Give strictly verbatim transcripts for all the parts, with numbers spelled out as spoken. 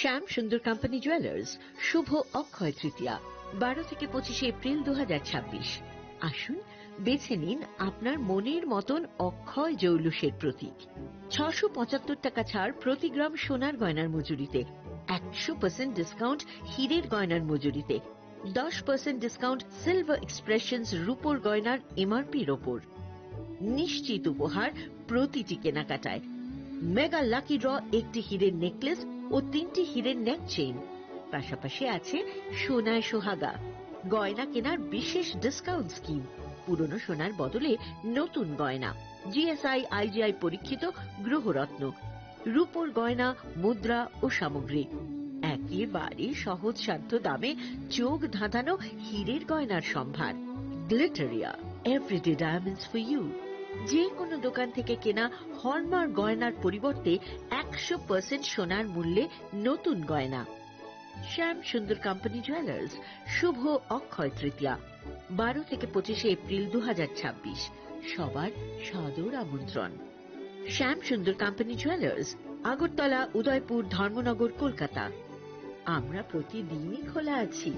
শ্যাম সুন্দর company jewellers, শুভ অক্ষয় তৃতীয়া, বারো থেকে পঁচিশে এপ্রিল দু হাজার ছাব্বিশ। আসুন, বেছে নিন আপনার মনের মতন অক্ষয় জৌলুসের প্রতীক। ছশো পঁচাত্তর টাকা ছাড় প্রতি গ্রাম সোনার গয়নার মজুরিতে, একশো পার্সেন্ট ডিসকাউন্ট হীরের গয়নার মজুরিতে, দশ পার্সেন্ট ডিসকাউন্ট সিলভার এক্সপ্রেশনস রূপোর গয়নার এমআরপির ওপর। নিশ্চিত উপহার প্রতিটি কেনাকাটায়। মেগা লাকি ড্র, একটি হীরের নেকলেস ও তিনটি হীরের নেক চেইন। পাশাপাশি আছে সোনায় সোহাগা, গয়না কেনার বিশেষ ডিসকাউন্ট স্কিম, পুরনো সোনার বদলে নতুন গয়না, জিএসআই আইজিআই পরীক্ষিত গ্রহরত্ন, রূপোর গয়না, মুদ্রা ও সামগ্রী। একেবারে সহজ সাধ্য দামে চোখ ধাঁধানো হীরের গয়নার সম্ভার। Glitteria, everyday diamonds for you. যে কোনো দোকান থেকে কেনা হলমার্ক গয়নার পরিবর্তে একশো পার্সেন্ট সোনার মূল্যে নতুন গয়না। শ্যাম সুন্দর কোম্পানি জুয়েলার্স, শুভ অক্ষয় তৃতীয়া, বারো থেকে পঁচিশে এপ্রিল দু হাজার ছাব্বিশ। সবার সাদর আমন্ত্রণ। শ্যাম সুন্দর কোম্পানি জুয়েলার্স, আগরতলা, উদয়পুর, ধর্মনগর, কলকাতা। আমরা প্রতিদিনই খোলা আছি।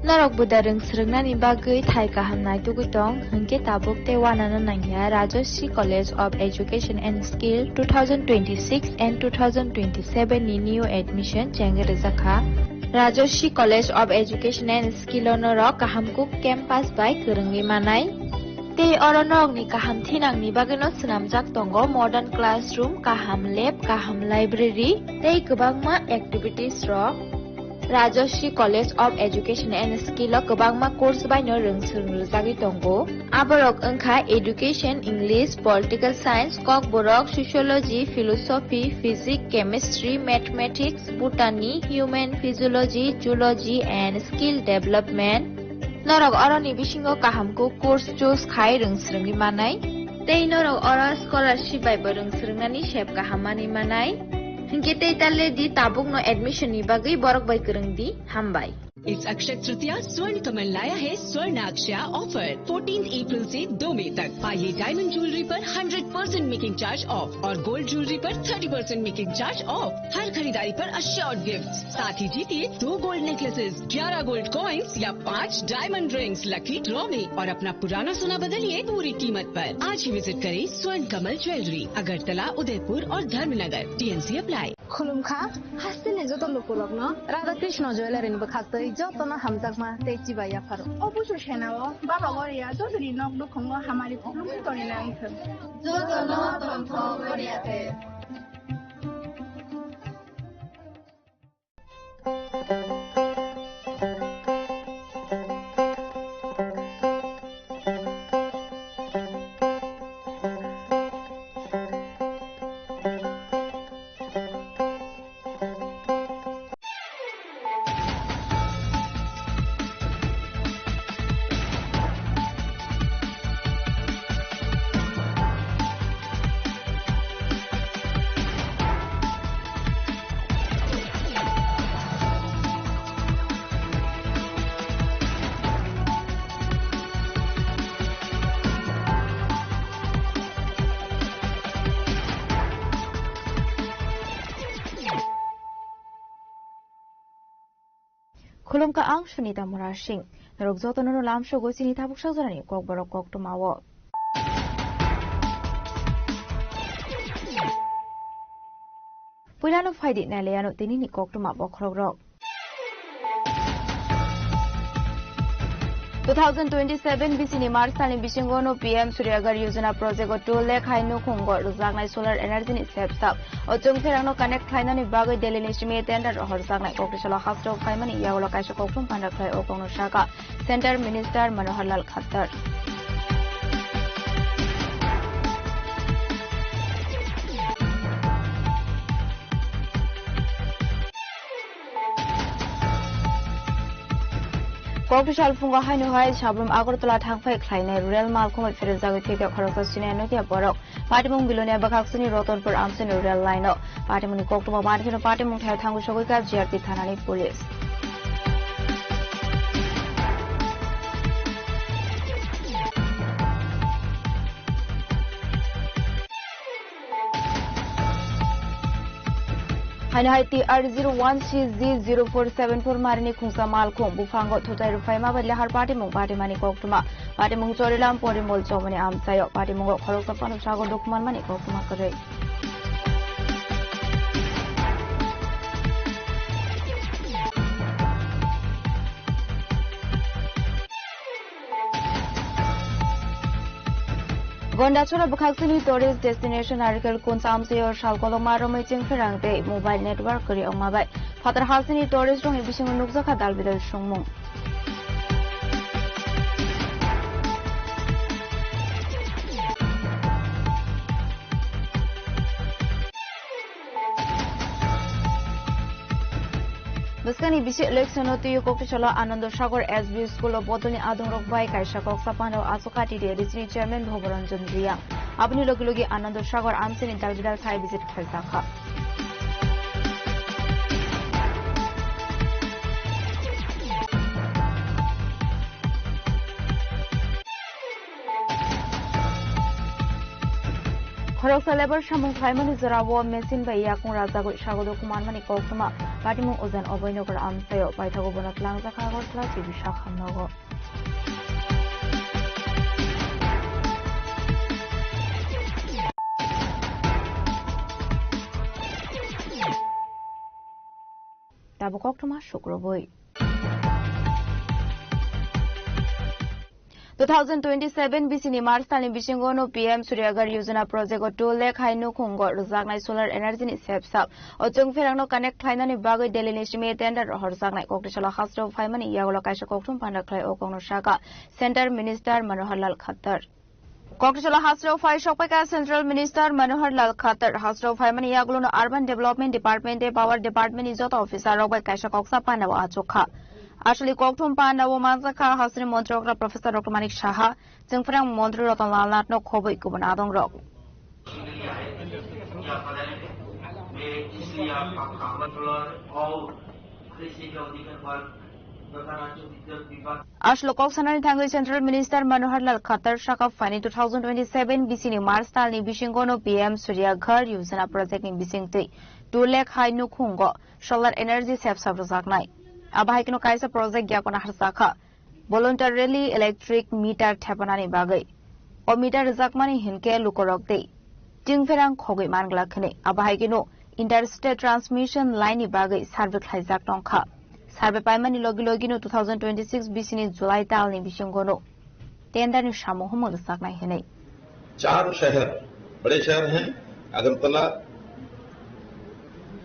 Norok buda rwng swrwngnani bagwi thai kaham naitugwi tong, hwnkhe tabuk tei uanano nangya Rajashree College of Education and Skill two thousand twenty-six and two thousand twenty-seven ni new admission chengwi rwjakha. Rajashree College of Education and Skill o norok kaham kuk campus bai kwrwngwi manai. Tei oro norokni kaham thinangni bagwino swnamjak tongo modern classroom, kaham lab, kaham library tei kwbangma activities rok. Rajashree College of Education and Skill o kwbangma course baino rwng swrwng rwjagwi tongo. Aborok wngkha Education, English, Political Science, Kokborok, Sociology, Philosophy, Physics, Chemistry, Mathematics, Botany, Human Physiology, Zoology and Skill Development. Norok oroni bisingo kaham kuk course choose khai rwng swrwngwi manai. Tei norok oro scholarship bai bo rwng swrwngnani sep kaham manwi manai. Hinkhe tei tale di tabukno admission ni bagwi borok bai kwrwng di. Hambai. इस अक्षय तृतीया स्वर्ण कमल लाया है स्वर्ण Akshay offer, fourteen April से दो मई तक। पाइए डायमंड ज्वेलरी पर hundred percent making charge off और गोल्ड ज्वेलरी पर thirty percent making charge off. हर खरीदारी पर अश्योर्ड गिफ्ट, साथ ही जीतिए दो गोल्ड नेकलेसेस, ग्यारह गोल्ड कॉइंस या पाँच डायमंड रिंग्स लकी ड्रॉ में और अपना पुराना सोना बदलिए पूरी कीमत पर। आज ही विजिट करें स्वर्ण कमल ज्वेलरी, अगरतला, उदयपुर और Dharmanagar. TNC apply. Khulumkha, hasteni joto lukurokno Radha Krishna Jewellery ni bwkhaktwi jotono hamjakma tei chibai yapharo. O busu senao Baba Goria jotoni nok nukhungo hamari khulumwi tongwi nang thung. Jotono tongthok Goria te. Khulumkha ang Sunita Murasing. Norok jotono no lamsogo chini tabuk sajorani kokborok koktwmao. Puilano phaidi nailaiano tinini koktwma bokhorokrok. Two thousand twenty-seven bisini March talni bisingo no P M Surya Ghar Yojana project o two lakh hai nukhungo rwjaknai solar energy ni sepsak. O chwngsairokno connect khlainani bagwi Delhi ni simi tender rohorjaknai. Koktwsalo hasteo khlaimani yagulo kaisa koktwm panda khlai o kokno saka Centre Minister Manohar Lal Khattar. Kokti salphungo haino hai Sabrum Agartala thangphai khlainai rel malkhungwi pherejagwi thwikha khoroksa senior media borok. Patimung Bilonia bwkhaksini Rotonpur amchaini rel line-o. Patimungni koktwma manwi phano patimung thai thangwi sogwi kha G R T thanani police. Haino hai T R zero one C G zero four seven four marini khungsa malkhung buphango thutai rwphaima bai lehar patimung patimani koktwma. Patimung Chorilam Porimol Chomoni amchaio. Patimungo khoroksa phano sago dukhu manmani koktwma kwrwi. Gondachora bwkhaksini tourist destination Narikal Kunj amchaio sal kolokma romwi chengpherang tei mobile network kwrwi wngma bai phatar hasini tourist rokni bisingo nukjakha dalbidal songmung. Bwskangni bisi election-o twiwi Koktisalo Anando Sagar S B School-o bodolni adongrok bai kaisa kok saphano achukha T D A D C-ni chairman Bhoboranjan Riyang. Aboni logi logi Anando Sagar amchaini dalbidal thai visit khlaijakha. Khoroksa labour samung khlaimani jorao machine bai yakung rajagwi sago dukhu manmani koktwma. Patimung Ujan Abhaynagar amchaio paithago bono twlangjakha Agartala T V sakha nogo. Tabuk koktwma sukrubwi. Two thousand twenty-seven bisini March talni bisingo no P M Surya Ghar Yojana project o two lakh hai nukhungo rwjaknai solar energy ni sepsap. O chwngpherang no connect khlainani bagwi Delhi ni simi tender rohorjaknai. Koktisalo hasteo phaimani yagulo kaisa kokthum panda khlai o kokno saka Center Minister Manohar Lal Khattar. Koktisalo hasteo phai sokpaikha Central Minister Manohar Lal Khattar. Hasteo phaimani yagulono Urban Development Department tei Power Department ni joto officer rok bai kaisa koksa panda o achukha. Aswli kokthum panda o manjakha hasteni montri okra Professor Doctor Manik Saha, chwngphrang montri Ratan Lal Nath no khobwi kubun adong rok. Aswk kok sanani thangwi Central Minister Manohar Lal Khattar saka phaini two thousand twenty-seven bisini March talni bisingono P M Surya Ghar Yojana project ni bisingtwi two lakh hai nukhungo solar energy sepsap rwjaknai. Abo hai kheno kaisa project gyakona harjakha voluntarily electric meter thepanani bagwi. O meter rwjakmani hinkhe lukorok tei chwngpherang khogwi manglak hwnwi. Abo hai kheno interstate transmission line ni bagwi survey khlaijak tongkha. Survey paimani logi logino two thousand twenty-six bisini July talni bisingono tender ni samung humung rwjaknai hwnwi. चार शहर, बड़े शहर हैं, अगरतला,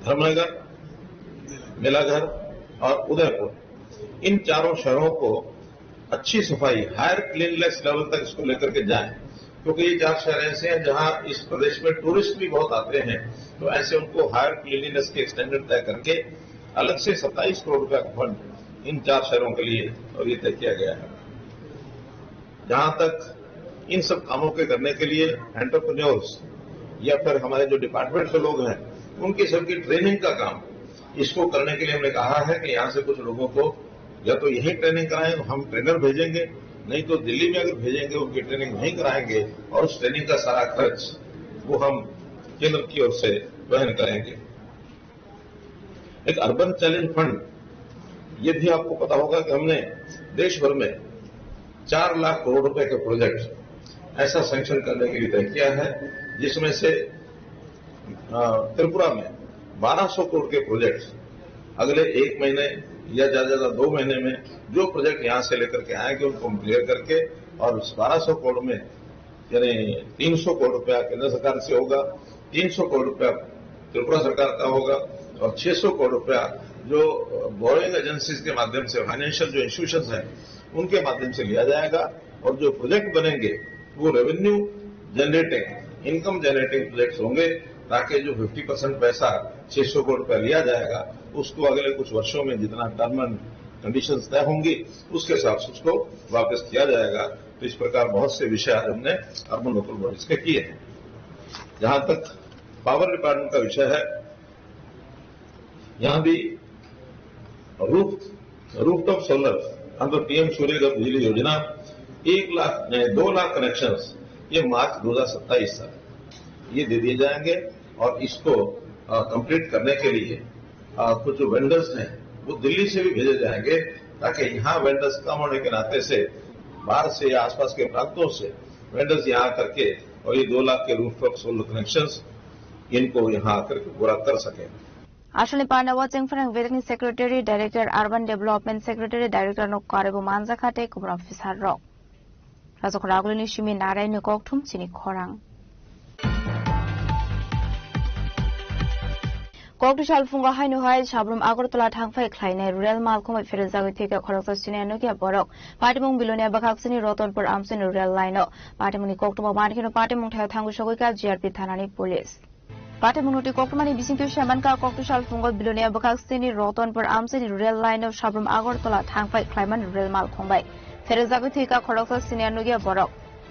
धर्मनगर, मेलाघर और उदयपुर। इन चारों शहरों को अच्छी सफाई, हायर क्लीनलीनेस लेवल तक इसको लेकर के जाएं, क्योंकि ये चार शहर ऐसे हैं जहां इस प्रदेश में टूरिस्ट भी बहुत आते हैं, तो ऐसे उनको हायर क्लीनलीनेस के स्टैंडर्ड तय करके अलग से सत्ताईस करोड़ रुपया का फंड इन चार शहरों के लिए, और ये तय किया गया है। जहां तक इन सब कामों के करने के लिए एंटरप्रेन्योर्स या फिर हमारे जो डिपार्टमेंट के लोग हैं, उनकी सबकी ट्रेनिंग का काम, इसको करने के लिए हमने कहा है कि यहाँ से कुछ लोगों को या तो यहीं ट्रेनिंग कराएं, हम ट्रेनर भेजेंगे, नहीं तो दिल्ली में अगर भेजेंगे, उनकी ट्रेनिंग वहीं कराएंगे और उस ट्रेनिंग का सारा खर्च वो हम केंद्र की ओर से वहन करेंगे। एक अर्बन चैलेंज फंड, ये भी आपको पता होगा कि हमने देश भर में चार लाख करोड़ रुपए के प्रोजेक्ट ऐसा सैंक्शन करने के लिए तय किया है, जिसमें से, अ, त्रिपुरा में बारह सौ करोड़ के प्रोजेक्ट अगले एक महीने या ज्यादा ज्यादा दो महीने में जो प्रोजेक्ट यहाँ से लेकर के आएंगे, उनको हम क्लियर करके और बारह सौ करोड़ में यानी तीन सौ करोड़ रुपया केंद्र सरकार से होगा, तीन सौ करोड़ रुपया त्रिपुरा सरकार का होगा और छह सौ करोड़ रुपया जो बोरोइंग एजेंसीज के माध्यम से फाइनेंशियल जो इंस्टीट्यूशंस हैं, उनके माध्यम से लिया जाएगा और जो प्रोजेक्ट बनेंगे, वो revenue generating, income generating projects होंगे, ताकि जो फिफ्टी परसेंट पैसा छह सौ करोड़ रुपया लिया जाएगा, उसको अगले कुछ वर्षों में जितना टर्म एंड कंडीशंस तय होंगी, उसके हिसाब से उसको वापस किया जाएगा। तो इस प्रकार बहुत से विषय आज हमने अर्बन लोकल बॉडीज के किए हैं। जहां तक पावर डिपार्टमेंट का विषय है, यहाँ भी roof, rooftop solar under PM Surya Ghar बिजली योजना एक लाख, नहीं, दो लाख कनेक्शंस ये मार्च दो हज़ार सत्ताईस तक ये दे दिए जाएंगे और इसको अ, कंप्लीट करने के लिए, अ, कुछ जो वेंडर्स हैं, वो दिल्ली से भी भेजे जाएंगे, ताकि यहाँ वेंडर्स कम होने के नाते से बाहर से या आसपास के प्रांतों से वेंडर्स यहाँ आकर के और ये दो लाख के रूफटॉप सोलर कनेक्शंस, इनको यहाँ आकर के पूरा कर सकें। Aswkni parna o Chengphrang Village ni Secretary, Director, Urban Development Secretary, Director no karwi bo manjakha tei kubun officer rok. Rajakhor Agulini simi Naraini kokthum chini khorang. Kokthum salphungo haino hai Sabrum Agartala thangphai khlainai rel malkhung bai pherejagwi thwikha khoroksa senior nukya borok. Patimung Bilonia bwkhaksini Rotonpur Amsini rel line o. Patimungni kokthumbo mankheno patimung thaio thangwi sogwikha G R P thanani police. Patimungno twi koktwmani bisingtwi saimankha, kokthum salphungo Bilonia bwkhaksini Rotonpur Amsini rel line o Sabrum Agartala thangphai khlaimani rel malkhung bai pherejagwi thwikha khoroksa senior nukya borok.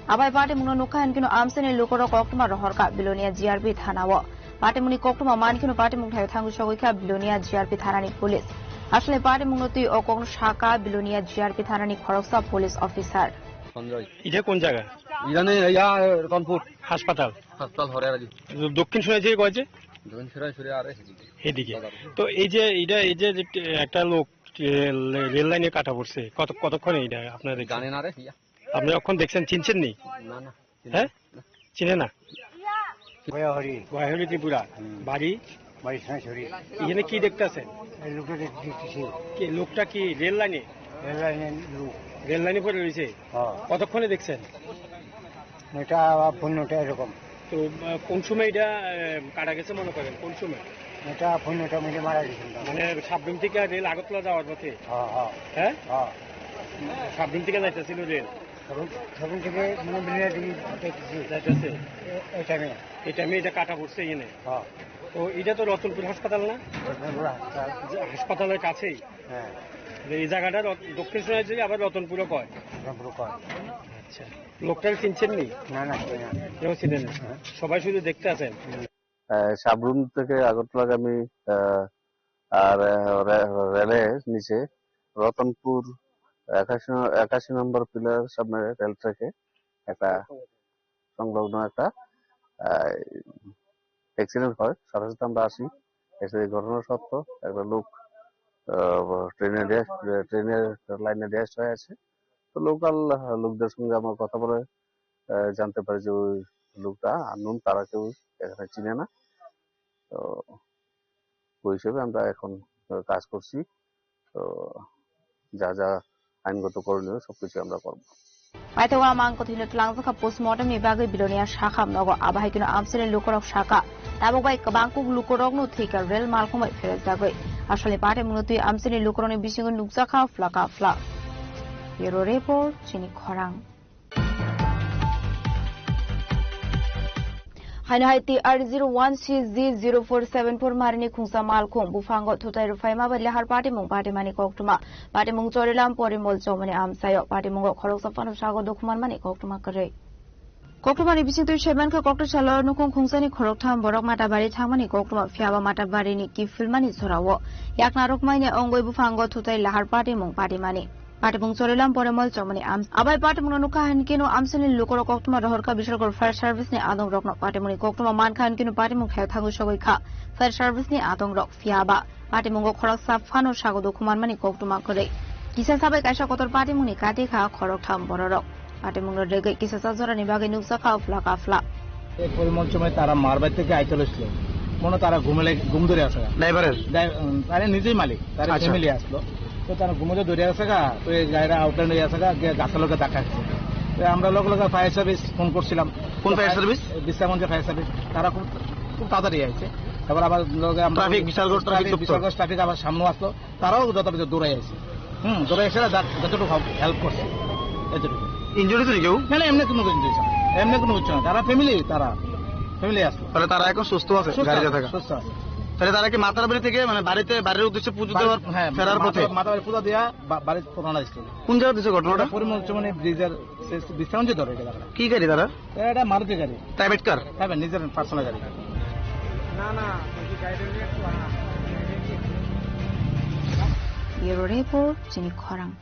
Abai patimungno nukha hinkhe no Amsini lukurok koktwma rohorkha Bilonia G R P thana o. Patimungni koktwma mankheno patimung thaio thangwi sogwikha Bilonia G R P thanani police. Aswkni patimungno twi o kokno sakha Bilonia G R P thanani khoroksa police officer. Sanjay. এটা কোন জায়গা? ইরানে ইয়া রতনপুর। হাসপাতাল। হাসপাতাল হরে আর কি। দক্ষিণ সোনাঝুরি কয় যে? দক্ষিণ সোনাঝুরি আর এদিকে। এদিকে। বাজার। তো এই যে এটা, এই যে, যে একটা লোক, এ, লে-, রেল লাইনে কাটা পড়ছে, কত, কতক্ষণে এটা আপনারা দেখছেন? জানি না রে, ইয়া। আপনি এখন দেখছেন, চিনছেন নি? না, না, চিনি হ্যাঁ? না। চিনে না? গয়াহরি। গয়াহরি ত্রিপুরা। হুম। বাড়ি? বাড়ি সোনাঝুরি। এখানে কি দেখতে আছেন? এই লোকটা দেখ-, দেখতেছি। কি, লোকটা কি রেল লাইনে? রেল লাইনের লোক। রেল লাইনে পড়ে রয়েছে? হ্যাঁ। কতক্ষণে দেখছেন? এটা আবার পনেরোটা এরকম। তো, আহ, কোন সময় এটা, আহ, কাটা গেছে মনে করেন? কোন সময়? এটা পনেরোটার মধ্যে মারা গেছিল। মানে সাবরুম থেকে রেল আগরতলা যাওয়ার পথে? হ্যাঁ, হ্যাঁ। হ্যাঁ? হ্যাঁ। সাবরুম থেকে যাইতেছিল রেল? সাবরুম, সাবরুম থেকে মানে বিলিয়া দিকে যাইতেছি। যাইতেছে? এ-, এই টাইমে। এই টাইমে এটা কাটা পড়ছে এখানে? হ্যাঁ। তো এটা তো রতনপুর হাসপাতাল না? রতনপুর হাসপাতাল। যে হাসপাতালের কাছেই? হ্যাঁ। যে এই জায়গাটা রত-, দক্ষিণ সোনাঝুরি আবার রতনপুরও কয়? রতনপুরও কয়। আচ্ছা। লোকটাকে চিনছেন নি? না, না, চিনি না। কেউ চিনে না? হ্যাঁ। সবাই শুধু দেখতে আছেন? হুম। আহ, সাবরুম থেকে আগরতলাগামী, আহ, আর, আহ, রে-, রেলে নিচে রতনপুর একাশি ন-, একাশি নম্বর পিলার সামনে রেল ট্র্যাকে একটা সংলগ্ন একটা, আহ, অ্যাক্সিডেন্ট হয়। সাথে সাথে আমরা আসি, এসে এই ঘটনা সত্য, একটা লোক, আহ, ট্রেনে ড্যাশ, ট্রেনের লাইনে ড্যাশ হয়ে আছে। তো লোকাল, আহ, লোকদের সঙ্গে আমার কথা বলে, আহ, জানতে পারি যে ওই লোকটা আননোন, তারা কেউ এখানে চিনে না। তো ওই হিসেবে আমরা এখন, আহ, কাজ করছি। তো যা যা আইনগত করণীয় সবকিছু আমরা করব। Paithak o amang kwthwino twlangjakha postmortem ni bagwi Bilonia sakha nogo, abo hai kheno Amsini lukurok sakha, tabuk bai kwbangkuk lukurokno thwikha rel malkhung bai pherejagwi. Aswkni patimungno twi Amsini lukurokni bisingo nukjakha phlaka phlak. Bureau Report, Chini Khorang. Haino hai T R zero one C Z zero four seven four marini khungsa malkhung buphango thutai rwphaima bai lahar patimung patimani koktwma. Patimung Chorilam Porimol Chomoni amchaio. Patimungo khoroksa phano sago dukhumanmani koktwma kwrwi. Koktwmani bisingtwi saimankha, koktwsalo nukhung khungsani khoroktham borok Matabari thangmani koktwma, phiyaba Matabarini kiphilmani jorao yakna rwkmaini wngwi buphango thutai lahar patimung patimani. Patimung Chorilam Porimol Chomoni am-, abai patimungno nukha hinkhe no Amsini lukurok koktwma rohorkha Bishalgarh Fire Service ni adongrokno. Patimungni koktwma mankha hinkhe no patimung thaio thangwi sogwi kha Fire Service ni adongrok, phiyaba patimungo khoroksa phano sago dukhumanmani koktwma kwrwi. Kisa sabai kaisa kotor patimungni kati kha khoroktham bororok. Patimungno rwgwi kisasa jorani bagwi nukjakha phlaka phla. এই পরিমল সময় তারা মার বাড়ি থেকে আইতে লইছিল, মনে হয় তারা ঘুমেলে ঘুম ধরে আছে। ড্রাইভারের? ড্রাই-, উম, তারা নিজেই মালিক, তার আচ্ছা। ফ্যামিলি আসলো। তো তারা ঘুমে ধরে আছে গা, তো এই গাড়িটা আউটলাইন হয়ে আছে গা, গিয়ে গাছের লোকে ধাক্কা খাচ্ছে। তো আমরা লগে লগে ফায়ার সার্ভিস ফোন করছিলাম। কোন তো fire fire, service? Bishramganj fire service. তারা খুব, খুব তাড়াতাড়ি আইছে। তারপর আবার লগে আমরা ট্রাফিক, বিশালগড় ট্রাফিক ট্রাফিক, তো বুঝছো? বিশালগড় ট্রাফিক আবার সামনে আসলো। তারাও যথাযথ দৌড়াই আছে। হুম, দৌড়াই এসে যা-, যতটুকু হবে, হেল্প করছে। এতটুকু। ইনজুরি তো নেই কেউ? না, না, এমনি কোনো ইনজুরি না। এমনি কোনো কিছু না। তারা ফ্যামিলি, তারা ফ্যামিলি আসলো। তাহলে তারা এখন সুস্থ আছে? সুস্থ গাড়িতে আছে, থাকা? সুস্থ আছে। তাহলে তারা কি মাতারবাড়ি থেকে, মানে, বাড়িতে, বাড়ির উদ্দেশ্যে পুজো বাড়ি, দেওয়ার হ্যাঁ, ফেরার মাতা-, পথে? মাতারবাড়ি পূজা দেওয়া বা-, বাড়ি রওনা দিচ্ছিল। কোন জায়গার উদ্দেশ্যে ঘটনাটা? পরিমল চৌমনি ব্রিজের শেষ বিশ্রামগঞ্জে ধরে গেল। কি গাড়ি তারা? এটা মারুতি গাড়ি। Private car? প্রাইভেট, নিজের পার্সোনাল গাড়ি। না, না, ওই যে গাড়িটা নিয়ে একটু, হ্যাঁ। Bureau Report, Chini Khorang.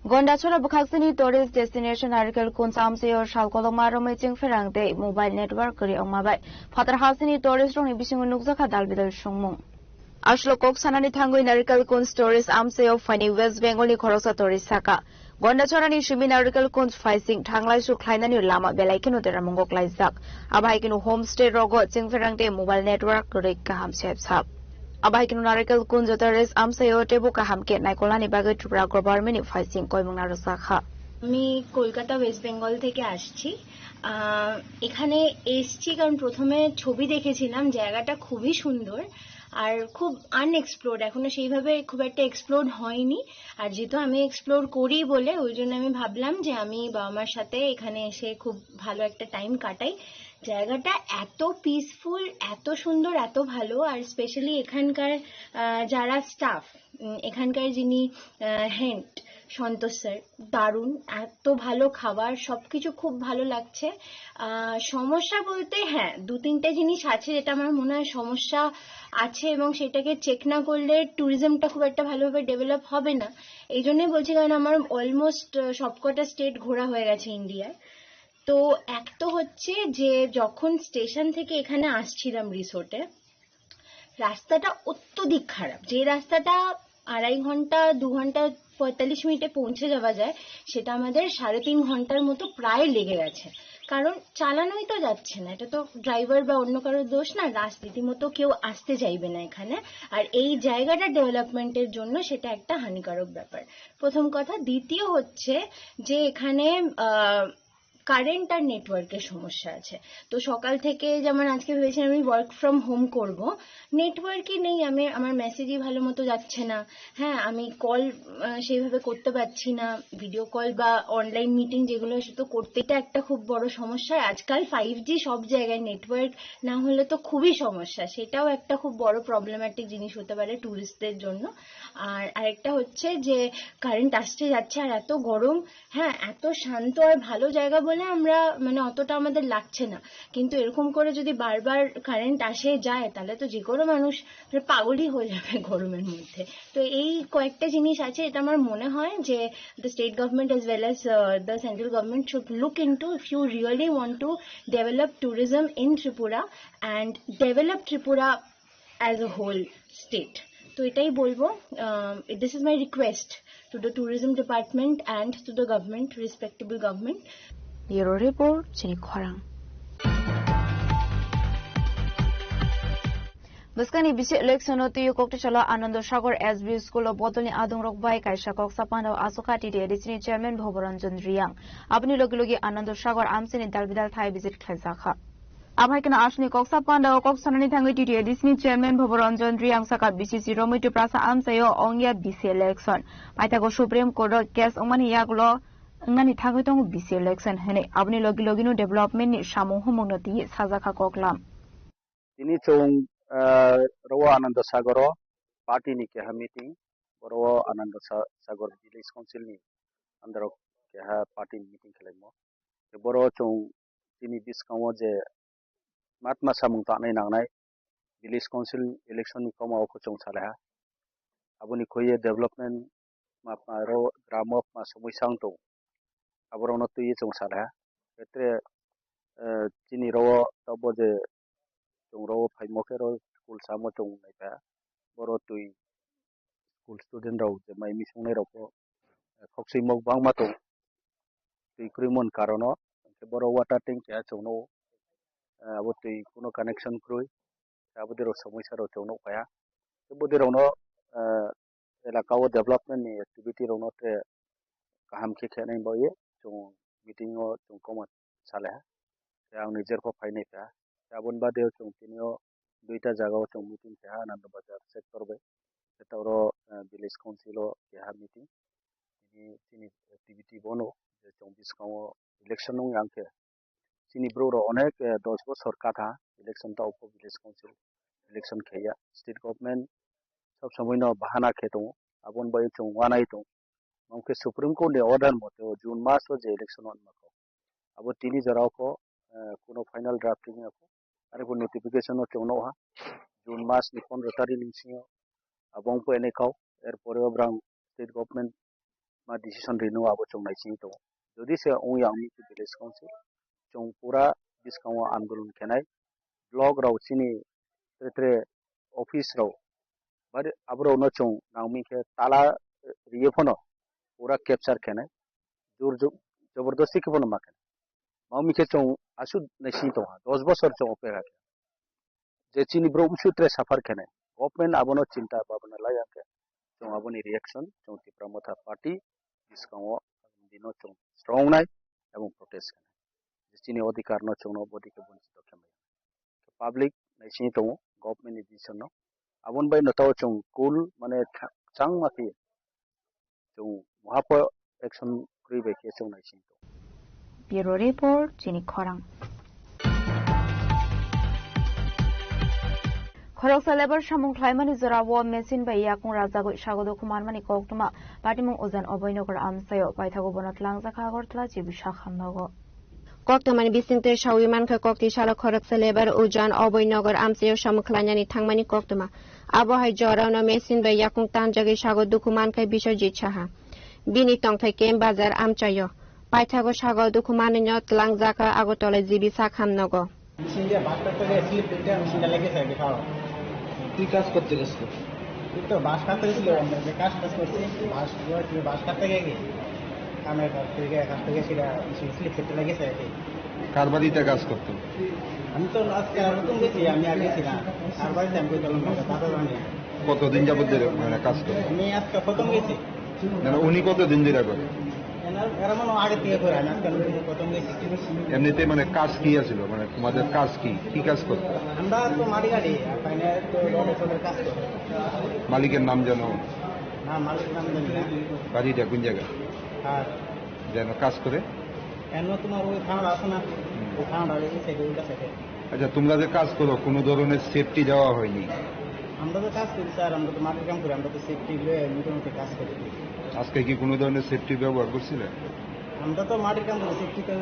Gondachora bwkhaksini tourist destination Narikal Kunj amchaio sal kolokma romwi chwngpherang tei mobile network kwrwi wngma bai phatar hasini tourist rokni bisingo nukjakha dalbidal songmung. Aswk kok sanani thangwi Narikal Kunj tourist amchaio phaini West Bengal ni khoroksa tourist saka, Gondachorani simi Narikal Kunj phaising thanglai su khlainani lama belai kheno deramungo klaijak. Abo hai kheno homestay rogo chwngpherang tei mobile network kwrwi kaham sep sap. Abo hai kheno Narikal Kunj tourist amchaio teibo kaham khe naikolnani bagwi Tripura government ni phaising koimungna rwjakha. আমি কলকাতা, ওয়েস্ট বেঙ্গল থেকে আসছি। আহ, এখানে এসছি কারণ প্রথমে ছবি দেখেছিলাম, জায়গাটা খুবই সুন্দর আর খুব আনএক্সপ্লোর্ড, এখনো সেইভাবে খুব একটা এক্সপ্লোর্ড হয়নি। আর যেহেতু আমি এক্সপ্লোর করি বলে, ওই জন্য আমি ভাবলাম যে আমি বাবা মার সাথে এখানে এসে খুব ভালো একটা টাইম কাটাই। জায়গাটা এত পিসফুল, এত সুন্দর, এত ভালো। আর স্পেশালি এখানকার, আহ, যারা স্টাফ, উম, এখানকার যিনি, আহ, হেড সন্তোষ স্যার, দারুণ, এত ভালো খাবার, সবকিছু খুব ভালো লাগছে। আহ, সমস্যা বলতে, হ্যাঁ, দু তিনটে জিনিস আছে যেটা আমার মনে হয় সমস্যা আছে, এবং সেটাকে চেক না করলে ট্যুরিজমটা খুব একটা ভালোভাবে ডেভেলপ হবে না। এই জন্যই বলছি, কারণ আমার অলমোস্ট সবকটা স্টেট ঘোরা হয়ে গেছে ইন্ডিয়ার। তো এক তো হচ্ছে যে যখন স্টেশন থেকে এখানে আসছিলাম রিসোর্টে, রাস্তাটা অত্যধিক খারাপ। যে রাস্তাটা আড়াই ঘন্টা, দু ঘন্টা পঁয়তাল্লিশ মিনিটে পৌঁছে যাওয়া যায়, সেটা আমাদের সাড়ে তিন ঘন্টার মতো প্রায় লেগে গেছে। কারণ চালানোই তো যাচ্ছে না, এটা তো ড্রাইভার বা অন্য কারোর দোষ না, রাস্তা রীতিমতো কেউ আসতে চাইবে না এখানে। আর এই জায়গাটা ডেভেলপমেন্টের জন্য সেটা একটা হানিকারক ব্যাপার, প্রথম কথা। দ্বিতীয় হচ্ছে যে এখানে, আহ, কারেন্ট আর নেটওয়ার্কের সমস্যা আছে। তো সকাল থেকে যেমন আজকে ভেবেছিলাম আমি ওয়ার্ক ফ্রম হোম করব, নেটওয়ার্কই নেই, আমি, আমার মেসেজই ভালো মতো যাচ্ছে না। হ্যাঁ, আমি কল, আহ, সেইভাবে করতে পারছি না, ভিডিও কল বা অনলাইন মিটিং যেগুলো, সে তো করতে, এটা একটা খুব বড় সমস্যা। আজকাল ফাইভ জি সব জায়গায়, নেটওয়ার্ক না হলে তো খুবই সমস্যা, সেটাও একটা খুব বড় প্রবলেম্যাটিক জিনিস হতে পারে ট্যুরিস্টদের জন্য। আর আরেকটা হচ্ছে যে কারেন্ট আসছে যাচ্ছে, আর এত গরম, হ্যাঁ, এত শান্ত আর ভালো জায়গা বলে আমরা, মানে, অতটা আমাদের লাগছে না। কিন্তু এরকম করে যদি বারবার কারেন্ট আসে যায়, তাহলে তো যে কোনো মানুষ, মানে, পাগলই হয়ে যাবে গরমের মধ্যে। তো এই কয়েকটা জিনিস আছে, এটা আমার মনে হয় যে the state government as well as, uh, the central government should look into if you really want to develop tourism in Tripura and develop Tripura as a whole state. তো এটাই বলবো, um, this is my request to the tourism department and to the government, respectable government. Bureau report, Chini Khorang. Bwskangni bisi election o twiwi Koktisalo Ananda Sagar S B school o bodolni adongrok bai kaisa kok sapano aswkha T T A D C ni chairman Bhoboranjan Riyang. Aboni logi logi Ananda Sagar amchaini dalbidal thai visit khlaijakha. Abai kheno aswkni kok sapano kok sanani thangwi T T A D C ni chairman Bhoboranjan Riyang saka B C C romwi Tiprasa amchaio ongya bisi election. Paithago Supreme Court o case wngmani yagulo wngnani thangwi tongo bisi election hinwi. Aboni logi logino development ni samung humungno twiwi sajakha koklam. Tini chwng, ah, rogo Ananda Sagoro party ni keha meeting, boro o Ananda Sa-, Sagor Village Council ni under o keha party ni meeting khelaimo. Tei boro chwng chini bwskango je matma samung tangnai nangnai village council election ni koma o kho chwng salaiha. Aboni khuye development ma, ma ro gramo ma somoi sang tong. Aborokno twiwi chwng salaiha. Etre, eh, chini ro o tobo je chwng ro o phaimo khe ro school samo chwng naiha. Boro twi school student rok je mai misongnai rok bo, eh, khok swimok bangma tong. Twi kwrwi mon karono, hwnkhe boro water tank keha chwngno, eh, abo twi kuno connection kwrwi, abo twi rok somoi sa rok chwngno phaiya. Tei bwdwi rokno, eh, elaka o development ni activity rokno te kaham khe khenai bagwi chwng meeting o chwng koma salaiha. Tei ang nijer pho phainai kha. Tei aboni bade o chwng tini o duita jaga o chwng meeting kha, Ananda Bazar sector bai. Tei ta oro, eh, village council o keha meeting. Tini chini activity bono je chwng bwskango election wng yang khe. Chini brouh rok onek, eh, dos bosor katha election ta ukho village council election khaiya. State government sob somoi no bahana khe tongo. Aboni bagwi chwng uanai tongo. Mamkhe Supreme Court ni order mote o June mas o je election wngma kho. Abo tini jora o kho, eh, kuno final drafting ya kho. Arphuh notification o chwng nukha. June mas ni pondro tarik ni bisingo abo wngphainai kho. Erpore o brang state government ma decision rino abo chwng naisingwi tongo. Jodi se wngya wngwi khe village council, chwng pura bwskango andolon khenai, block rok chini tre tre office rok, bari aborokno chwng nangmi khe tala riye phano pura capture khenai, jor jo-, jobordosti khe phano ma khenai. Mami khe chwng aswk naising tongha, dos bosor chwng opera khe. Je chini borok msu tre suffer khenai. Government abono chinta bhabna laiya khe chwng aboni reaction chwng Tipra Motha Party bwskango dino chwng strong nai ebong protest khenai. Je chini odhikar no chwngno bodike bonchito khe maya. Public naising tongo government ni decision no. Aboni bai no tao chwng cool mane tha-, chang ma khe chwng muhapho action kwrwi bai khe chwng naising tongo. Bureau Report, chini khorang. Khoroksa lebar samung khlaimani jorao machine bai yakung rajagwi sago dukhu manmani koktwma patimung Ujan Oboinogar amchaio paithago bono twlangjakha Agartala G B Sakham nogo. Koktwmani bisingtwi sawi mankha, koktwi salo khoroksa lebar Ujan Oboinogar amchaio samung khlainani thangmani koktwma. Abo hai jorano machine bai yakung tanjagwi sago dukhu mankha Biswajit Saha. Bini tongthai K M Bazar amchaio. Paithago sago dukhu manwino twlangjakha Agartala G B Sakham nogo. Machine দিয়ে বাঁশ কাটতে গিয়ে স্লিপ কেটে মেশিনটা লেগে যায়, দেখাও। কি কাজ করতে গেছিল? এই তো বাঁশ কাটতে গেছিল, আমরা যে কাজ টাজ করছি, বাঁশ, বাঁশ কাটতে গিয়ে কি? কামের কাজ থেকে, কাজ থেকে সেটা মেশিন স্লিপ করতে লেগেছে আর কি। কার বাড়িতে কাজ করতো? আমি তো আজকে আর নতুন গেছি, আমি আগে ছিলাম। কার বাড়িতে আমি কই বললাম, দাদা জানি। কতদিন যাবত ধরে মানে কাজ করে? আমি আজকে প্রথম গেছি। মানে উনি কতদিন ধরে করে? এনার, এরা মনে হয় আগে থেকে করে, আমি আজকে নতুন প্রথম গেছি। এমনিতে মানে কাজ কি আছিল? মানে তোমাদের কাজ কি? কি কাজ করতো? আমরা তো মাটি কাটি, আর পাইনার তো রডে চডের কাজ করে। মালিকের নাম জানো? না, মালিকের নাম জানি না। বাড়িটা কোন জায়গায়? আর যেন কাজ করে? এমন তোমার ওই থানাটা আছে না? হুম। ওই থানাটা ওই সাইডে, উল্টা সাইডে। আচ্ছা, তোমরা যে কাজ করো, কোনো ধরনের সেফটি দেওয়া হয়নি? আমরা তো কাজ করি স্যার, আমরা তো মাটির কাম করি, আমরা তো সেফটি লয়ে মোটামুটি কাজ করি। আজকে কি কোনো ধরনের সেফটি ব্যবহার করছিলে? আমরা তো মাটির কাম করি, সেফটি তো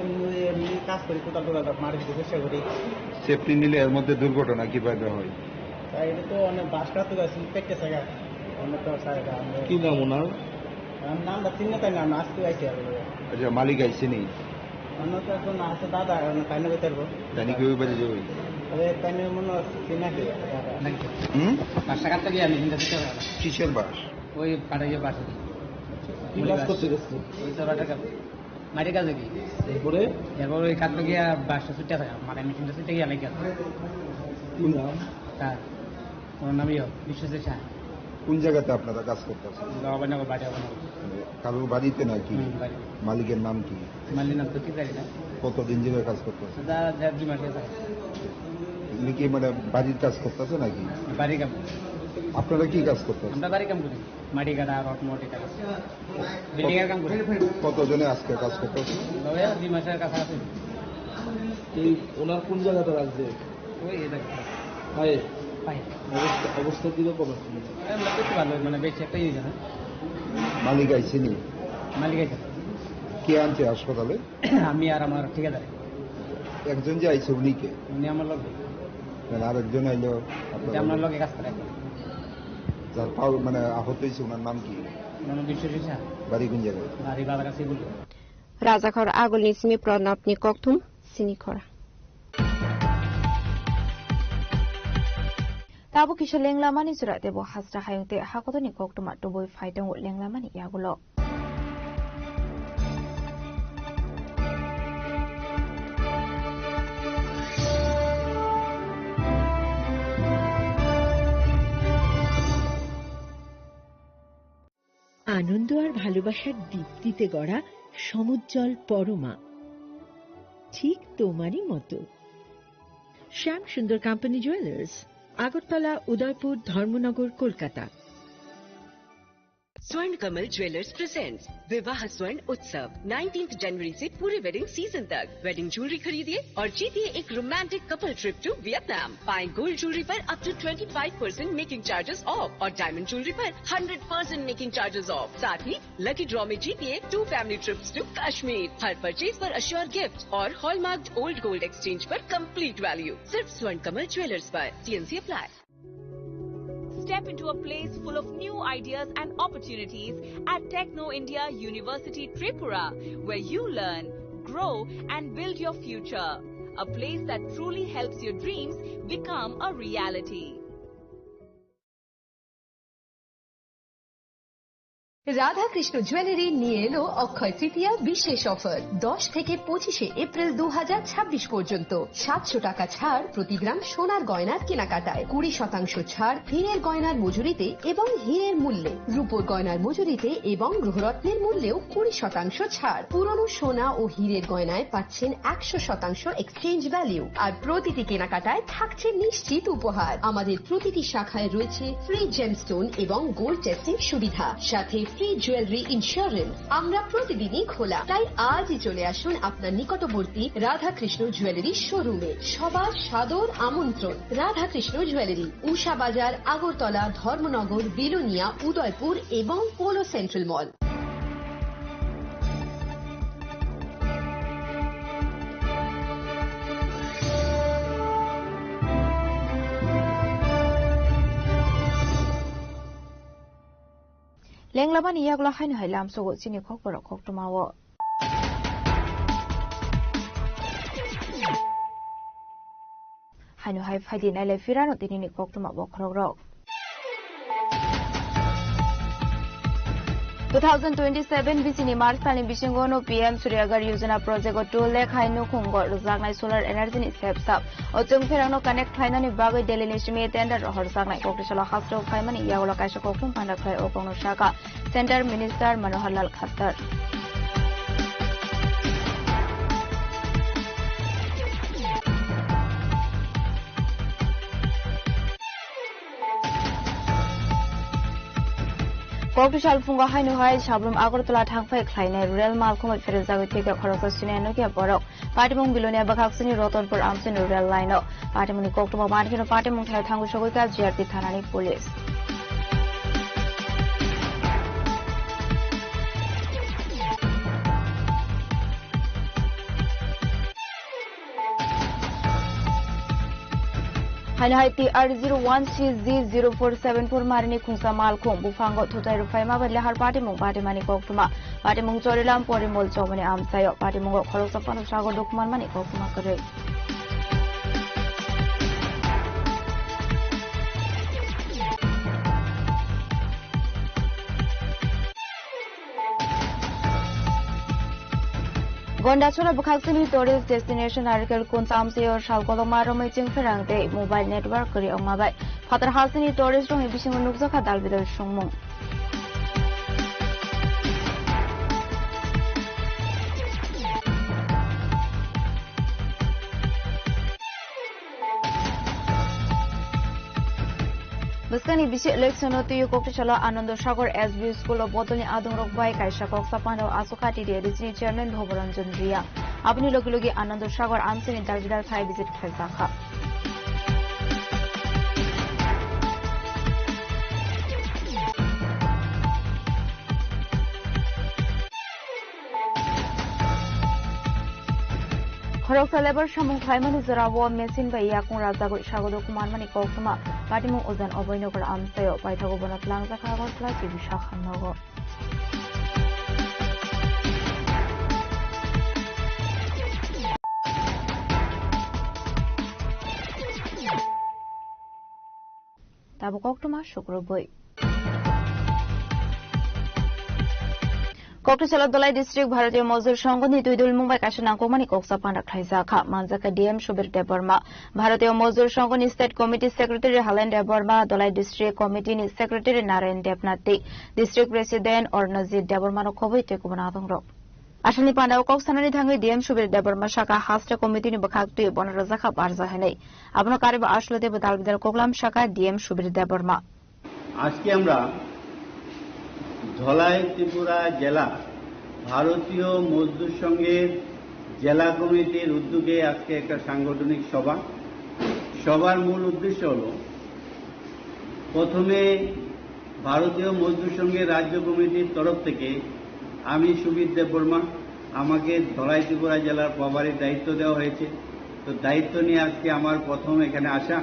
এমনি কাজ করি, কোদাল টোদাল মাটির চেষ্টা করি। সেফটি নিলে এর মধ্যে দুর্ঘটনা কিভাবে হয়? তা এটা তো অনেক বাস কাটতে গেছে, পেটে থাকা, অনেক তো স্যার এটা আমরা কি নাম ওনার? আর নামটা চিনি না, তাই না, আমরা আজকে আইছি আর কি। আচ্ছা, মালিক আইসেনি? অন্য তো এখন আছে দাদা, এখন তাই না কইতে পারবো। তাই নাকি ওই বাড়ি যাবো? আরে, তাই না মনে হচ্ছে চিনি নাকি দাদা? হুম? বাসটা কাটতে গিয়ে আমি চিন্তা করতে পারলাম। কিসের বাস? ওই পাড়ায় গিয়ে বাস আছে। কি বাস করতে গেছে? ওই তো বাটার কাপ। মাটির কাজ কি? এরপরে? এরপর ওই কাটতে গিয়ে বাসটা ছুটে থাকে, মানে মেশিনটা ছুটে গিয়ে লেগে গেছে। কি নাম? তার ওনার নাম ইয়ে, বিশ্বজিৎ শাহ। কোন জায়গাতে আপনারা কাজ করতেছেন? বাবানগর, বাজারনগর। কারোর বাড়িতে নাকি? হুম, বাড়ি। মালিকের নাম কি? মালিকের নাম তো ঠিক জানি না। কতদিন ধরে কাজ করতেছেন? যা, যা দুই মাস গেছে। উনি কি মানে বাড়ির কাজ করতেছে নাকি? বাড়ির কাম। আপনারা কি কাজ করতেছেন? আমরা বাড়ির কাম করি। মাটি কাটা, রড মড এটা। বিল্ডিং এর কাম করি। কতজনে আজকে কাজ করতেছে? ওই দুই মাসের কাছে আছে। এই ওনার কোন জায়গাতে লাগছে? ওই এটা। পায়ে? পায়ে। অবস্থা, অবস্থা কিরকম আছে? এমনি তো ভালো, মানে বেশি একটা ইয়ে না। মালিক আইসেনি? মালিক আইছে। কে আনছে হাসপাতালে? আমি আর আমার ঠিকাদার। একজন যে আইছে উনি কে? উনি আমার লোক। মানে আরেকজন আইলো আপনার যে আমার লোকে? লোকে কাজ করে। যার পাও মানে আহত হয়েছে ওনার নাম কি? নাম বিশ্বজিৎ শাহ। বাড়ি কোন জায়গায়? বাড়ি বালাগাছি বলে। Rajakhor agulni simi Pranabni kokthum sini khora. Tabuk kisa lenglamani jora tebo hasra hayung tei hakotorni koktwma tubui phai tongo lenglamani yagulo. আনন্দ আর ভালোবাসার দীপ্তিতে গড়া সমুজ্জ্বল পরমা, ঠিক তোমারই মতো। শ্যাম সুন্দর কোম্পানি জুয়েলার্স, আগরতলা, উদয়পুর, ধর্মনগর, Kolkata. Swarn Kamal Jewellers presents विवाह स्वर्ण उत्सव, नाइनटीन्थ जनवरी से पूरे वेडिंग सीजन तक। वेडिंग ज्वेलरी खरीदिए और जीतिए एक romantic couple trip to Vietnam. पाएं गोल्ड ज्वेलरी पर up to twenty five percent making charges off और डायमंड ज्वेलरी पर hundred percent making charges off. साथ ही लकी ड्रॉ में जीतिए two family trips to Kashmir. हर परचेज पर अश्योर गिफ्ट और हॉलमार्क्ड ओल्ड गोल्ड एक्सचेंज पर कंप्लीट वैल्यू। सिर्फ स्वर्ण कमल ज्वेलर्स पर। TNC apply. Step into a place full of new ideas and opportunities at Techno India University Tripura, where you learn, grow, and build your future. A place that truly helps your dreams become a reality. Radhakrishna jewellery নিয়ে এলো অক্ষয় তৃতীয়া বিশেষ অফার। দশ থেকে পঁচিশে এপ্রিল দু হাজার ছাব্বিশ পর্যন্ত সাতশো টাকা ছাড় প্রতি গ্রাম সোনার গয়নার কেনাকাটায়, কুড়ি শতাংশ ছাড় হীরের গয়নার মজুরিতে এবং হীরের মূল্যে, রূপোর গয়নার মজুরিতে এবং গ্রহরত্নের মূল্যেও কুড়ি শতাংশ ছাড়। পুরনো সোনা ও হীরের গয়নায় পাচ্ছেন একশো শতাংশ এক্সচেঞ্জ ভ্যালু। আর প্রতিটি কেনাকাটায় থাকছে নিশ্চিত উপহার। আমাদের প্রতিটি শাখায় রয়েছে ফ্রি জেমস্টোন এবং গোল্ড টেস্টিং সুবিধা, সাথে ফ্রি জুয়েলারি ইন্স্যুরেন্স। আমরা প্রতিদিনই খোলা, তাই আজই চলে আসুন আপনার নিকটবর্তী রাধাকৃষ্ণ জুয়েলারি শোরুমে। সবার সাদর আমন্ত্রণ। রাধাকৃষ্ণ জুয়েলারি, উষা বাজার, আগরতলা, ধর্মনগর, বিলোনিয়া, উদয়পুর এবং polo central mall. Lenglamani yagulo haino hai lamsogo chini khokborok koktwmao. Haino hai phaidi nailai phirano tinini koktwma bokhorokrok. Two thousand twenty-seven bisini March talni bisingo no P M Surya Ghar Yojana project o two lakh hai nukhungo rwjaknai solar energy ni sepsap. O chwngpherangno connect khlainani bagwi Delhi ni simi tender rohorjaknai. Koktwsalo hasteo phaimani yagulo kaisa koktwma panda khlai o kokno saka Centre Minister Manohar Lal Khattar. Kokti sal phungo haino hai Sabrum Agartala thangphai khlainai rel malkhungwi pherejagwi thwikha khoroksa siniya nukya borok. Patimung Bilonia bwkhaksini Rotonpur amchaini rel line-o. Patimungni koktwma mankheno patimung thai thangwi sogwikha G R P thanani police. Haino hai T R zero one C Z zero four seven four marini khungsa malkhung buphango thutai rwphaima bai lehar patimung patimani koktwma. Patimung Chorilam Porimol chomani amchaio. Patimungo khoroksa phano sago dukhu manmani koktwma kwrwi. Gondachora bwkhaksini tourist destination Narikal Kund amchaio sal kolokma romwi chwngpherang tei mobile network kwrwi wngma bai phatar hasini tourist rokni bisingo nukjakha dalbidal songmung. Bwskangni bisi election-o twiwi Koktisalo Anando Sagar S B U school-o bodolni adongrok bai kaisa koksa pano aswk kha T D A D C ni chairman Bhoboranjan Reang. Aboni logi logi Anando Sagar amchaini dalbidal thai visit khlaijakha. Khoroksa labour samung khlaimani jorao machine bai yakung rajagwi sagodo kumanmani koktwma. Patimung Ujan Abhaynagar amchaio paithago bono twlangjakha Agartala T V sakha nogo. Tabuk koktwma sukrubwi. Koktisalo Dholai District Bharatiya Mazdoor Sangh ni twi dul mung bai kaisa nangkukmani koksa panda khlaijak kha. Manjak kha D M Subir Debbarma, Bharatiya Mazdoor Sangh ni State Committee Secretary Halen Debbarma, Dholai District Committee ni Secretary Narayan Debnath tei District President Arnajit Debbarma no khobwi tei kubun adongrok. Asani pandao kok sanani thangwi D M Subir Debbarma saka haste committee ni bwkhak twi bono rwjakha barja hinwi. Abono karwi bo aswlwi teibo dalbidal koklam saka D M Subir Debbarma. আজকে আমরা ধলাই ত্রিপুরা জেলা ভারতীয় মজদুর সংঘের জেলা কমিটির উদ্যোগে আজকে একটা সাংগঠনিক সভা। সভার মূল উদ্দেশ্য হলো, প্রথমে ভারতীয় মজদুর সংঘের রাজ্য কমিটির তরফ থেকে আমি সুবীর দেববর্মা, আমাকে ধলাই ত্রিপুরা জেলার প্রভারীর দায়িত্ব দেওয়া হয়েছে। তো দায়িত্ব নিয়ে আজকে আমার প্রথম এখানে আসা।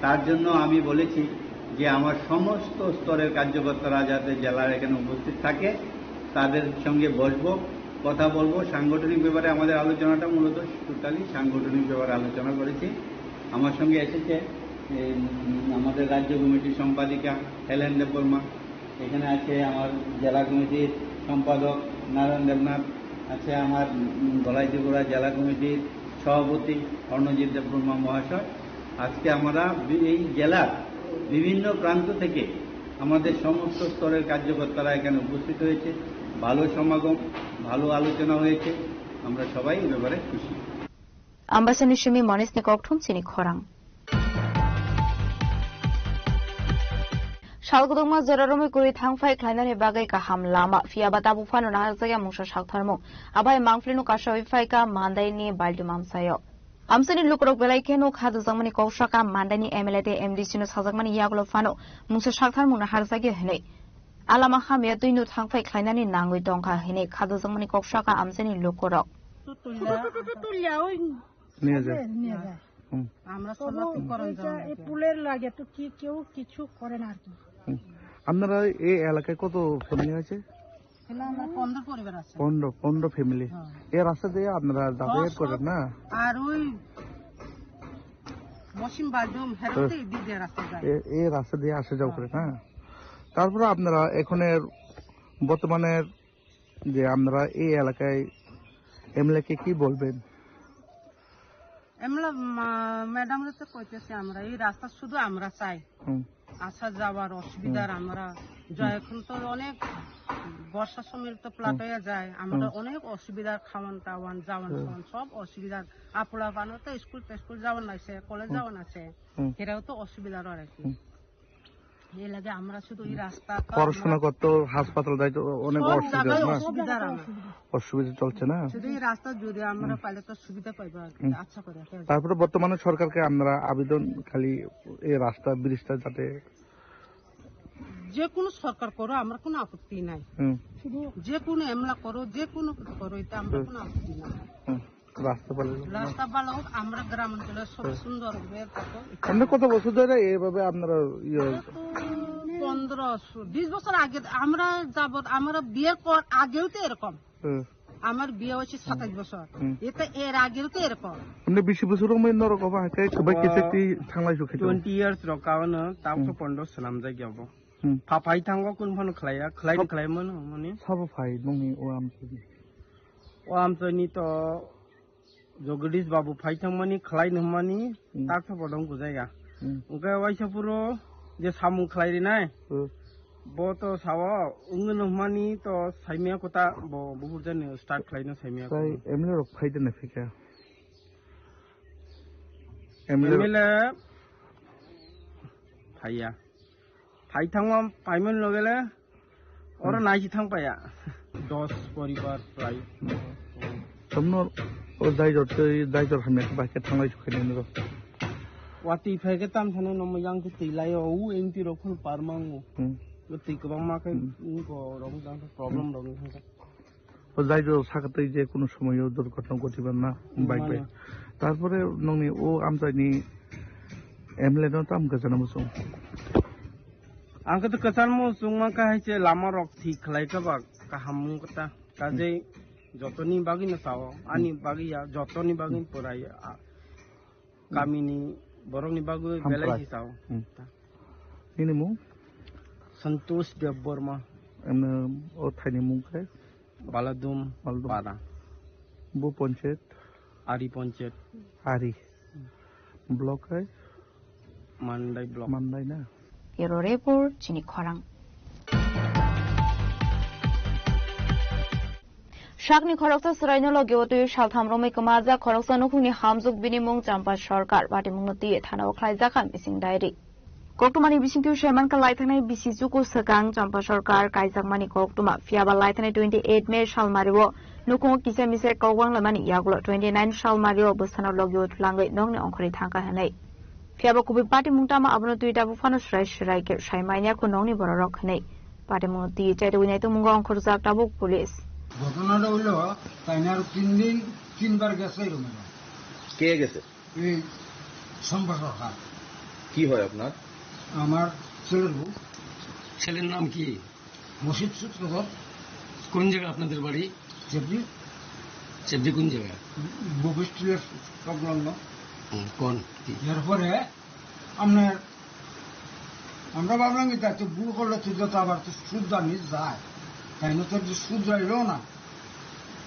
তার জন্য আমি বলেছি যে আমার সমস্ত স্তরের কার্যকর্তারা যাতে জেলার এখানে উপস্থিত থাকে, তাদের সঙ্গে বসবো, কথা বলবো। সাংগঠনিক ব্যাপারে আমাদের আলোচনাটা মূলত টোটালি সাংগঠনিক ব্যাপারে আলোচনা করেছি। আমার সঙ্গে এসেছে এই, উম, আমাদের রাজ্য কমিটির সম্পাদিকা হেলেন দেববর্মা, এখানে আছে আমার জেলা কমিটির সম্পাদক নারায়ণ দেবনাথ, আছে আমার, উম, ধলাই ত্রিপুরা জেলা কমিটির সভাপতি অর্ণজিৎ দেববর্মা মহাশয়। আজকে আমরা বি-, এই জেলার বিভিন্ন প্রান্ত থেকে আমাদের সমস্ত স্তরের কার্যকর্তারা এখানে উপস্থিত হয়েছে। ভালো সমাগম, ভালো আলোচনা হয়েছে, আমরা সবাই এই ব্যাপারে খুশি। Ambasani simi Manis ni kokthum chini khorang. Salgudukma jora romwi kwrwi thangphai khlainani bagwi kaham lama, phiyaba tabuk phano naharjakya mungsa saktharmung. Abai mangphlino kasawi phaika Mandaini Baldum amchaio. Amchaini lukurok belai kheno kha dwjakmani kok saka Mandaini M L A tei M D C no sajakmani yagulo phano mungsa saktharmung naharjakya hwnwi. Alama hamya twino thangphai khlainani nangwi tongkha hwnwi kha dwjakmani kok saka amchaini lukurok. নিয়ে যায়। নিয়ে যায়। হুম। আমরা সব সব এই পুলের লাগে, তো কি কেউ কিছু করে না আর কি। হুম। আপনারা এই এলাকায় কত ফ্যামিলি আছে? এখানে আমরা পনেরো পরিবার আছে। পনেরো, পনেরো ফ্যামিলি। হ্যাঁ। এই রাস্তা দিয়ে আপনারা যাতায়াত করেন না? আর ওই মসিম বাজুম হেরোতে হুম। এদিক দিয়ে রাস্তা যায়। এ-, এই রাস্তা দিয়ে আসা যাওয়া হ্যাঁ। করে না? তারপরে আপনারা এখানে বর্তমানে যে আপনারা এই এলাকায় এমএলএ কে কি বলবেন? এমএলএ মা-, ম্যাডামরে তো কইতেছি আমরা, এই রাস্তা শুধু আমরা চাই। হুম। আসা যাওয়ার অসুবিধার হুম। আমরা, হুম। যা এখন তো অনেক বর্ষার সময় তো ফ্লাট হুম। হয়ে যায়, আমরা হুম। অনেক অসুবিধার খাওয়ান টাওয়ান, যাওয়ান হুম। খাওয়ান সব অসুবিধার, আপলা পানো তো স্কুল টেস্কুল যাওয়ান আছে, কলেজ হুম। যাওয়ান আছে, হুম। এরাও তো অসুবিধার আর কি। হুম। এই লাগে আমরা শুধু এই রাস্তা তো পড়াশোনা আমরা করতে, হাসপাতাল যাইতে অনেক সব অসুবিধা জায়গায় না? অসুবিধা আর আমার। অসুবিধা চলছে না? শুধু এই রাস্তা যদি আমরা হুম। পাইলে তো সুবিধা পাইবো আর কি, হুম। আশা করি আর কি। তারপরে বর্তমানে সরকারকে আমরা আবেদন খালি এই রাস্তা ব্রিজটা যাতে যে কোনো সরকার করো, আমরা কোনো আপত্তি নাই। হুম। শুধু যে কোনো এমলা করো, যে কোনো কিছু করো, এটা আমরা হুম। কোনো আপত্তি নাই। হুম। রাস্তা ভালো হোক না। রাস্তা ভালো হোক, আমরা গ্রাম অঞ্চলে সব হুম। সুন্দর হবে, তত আপনি কত বছর ধরে এইভাবে আপনারা ইয়ে? এটা তো পনেরো, বিশ বছর আগে আমরা যাবত, আমরা বিয়ের পর আগেও তো এরকম। হুম। আমার বিয়ে হয়েছে সাতাশ বছর। হুম। এটা এর আগেও তো এরকম। আপনি বিশ বছর সময় নরক হবা, হাতে সবাই ও, কিছু একটি থাংলাই সুখে তো। Twenty years rok kaono, tao হুম। তো পনেরো সালাম যাই যাবো। হুম। Pha phai thango kun phano khlaiya, khlai sab-, khlai mano mani. Sabo phai nungni o amchini. O amchini to Jagadish Babu phai thangmani khlai nungmani hmm. Tak sa bodong kujaiya. Hmm. Hwnkhe waisa phuru je samung khlai rinai. Hmm. Bo to sao wngwi nungmani to saimya kota bo buhurjani start khlaino saimya. Sai kota. M L A rok phai de na phika. M L A rok. M L A phaiya. Phai thangma paimani logele oro hmm. Naisi thang paya. Dos poribar prai. Somno o daijor tei daijor hamya khe bai khe thanglai sukhaini niro. Watwi phai khe tam thano no yang khe twi lai o u M T rok phano par mango. Hmm. Twi kwbangma khe hmm. Wngkho rok jang problem hmm. Rok wngkha. O jai jora sakatwi je kunu somoyo durghotna ghotibar na bike bai. Mane. Tarpore nongni o amchaini M L A no tam kwchana muchung. Ang khe to kwchan muchung ma kahai se lama rok thik khlai kha ba kaham mung kata. Kajei jotoni bagwi no sao, ani bagwi ya, jotoni bagwi purai. Kamini borokni bagwi hamkrai. Belai se sao. Hmm. Nini mung? Santosh Debbarma. Em, o thaini mung khe? Baladum Baladum. Para. Bo ponchayat? Ari ponchayat. Ari. Block hai? Mandai block. Mandai na? Bureau report, chini khorang. Sakni khoroksa chwraino logi o twi saltham romwi kwmajak khoroksa nukhungni hamjwk, bini mung Champa Sarkar, patimungno twiwi thanao khlaijak kha missing diary. Koktwmani bisingtwi saimankha laithangnai bisi chuku swkang Champa Sarkar kaijakmani koktwma, phiyaba laithangnai twenty eight May salmario nukhungo kisa misa kok wanglaimani yagulo twenty nine salmario bwsano logi o twlangwi nokni ongkhorwi thangkha hwnwi. Phiyaba kubui patimung tamo abono twi tabuk phano swrai swrai khe sai manya kho nokni bororok hwnwi. Patimungno twi chaitugwi naitugmungo ongkhorjak tabuk police. ঘটনাটা হইলো, তাই না আরো তিন দিন, তিনবার গেছে এরকম। কে গেছে? এই সম্পা সরকার। কি হয় আপনার? আমার ছেলের বউ। ছেলের নাম কি? মসজিদ সূত্রধর। কোন জায়গা আপনাদের বাড়ি? চেবড়ি। চেবড়ি কোন জায়গা? বশিষ্ঠ টিলার সংলগ্ন। হুম, কোন? কি? এরপরে আপনার, আমরা ভাবলাম কি, তাই তো ভুল করলে তো যত আবার তো শুধরানি যায়, তাই না? তো যে শুধরাইলো না,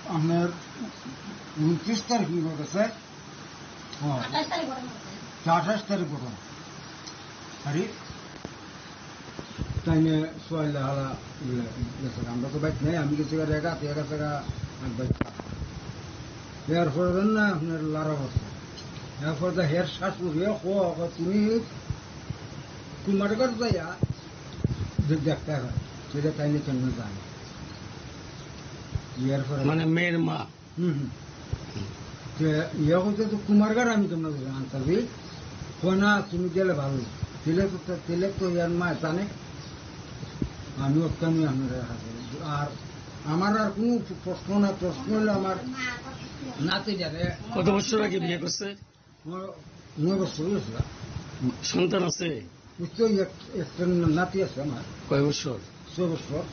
আপনার ঊনত্রিশ তারিখ হয়ে গেছে। হ্যাঁ। আঠাশ তারিখ ঘটনা ঘটছে। আঠাশ তারিখ ঘটনা। আরে, তাই নিয়ে সোয়াইলে হালা ইয়ে গেছে। আমরা তো বাইক নেই, আমি গেছি গা রেগা, তুই গেছে গা, আমি বাইক। এরপরে দেন না, আপনার লারা বসে। এরপর দা হের শাশুড়ি, হো, হো, তুমি কুমারগড় যাইয়া, যে দেখতে হয়, সেটা তাই নিয়ে কেমন জানে। এরপরে মানে মেয়ের মা? হুম, হুম। যে ইয়ে হচ্ছে তো কুমারগড় আমি তোমরা আনতাম, কয় না, তুমি গেলে ভালো। তেলে তো, তেলে তো ইয়ার মা জানে, আমি ওখানে আপনারা হাতে। আর আমার আর কোনো প্রশ্ন না, প্রশ্ন হলো আমার নাতি যাবে। কত বছর আগে বিয়ে করছে? নয়, নয় বছর হয়েছে। সন্তান আছে? বুঝতে ওই এক, একটা নাতি আছে আমার। কয় বছর? ছয় বছর।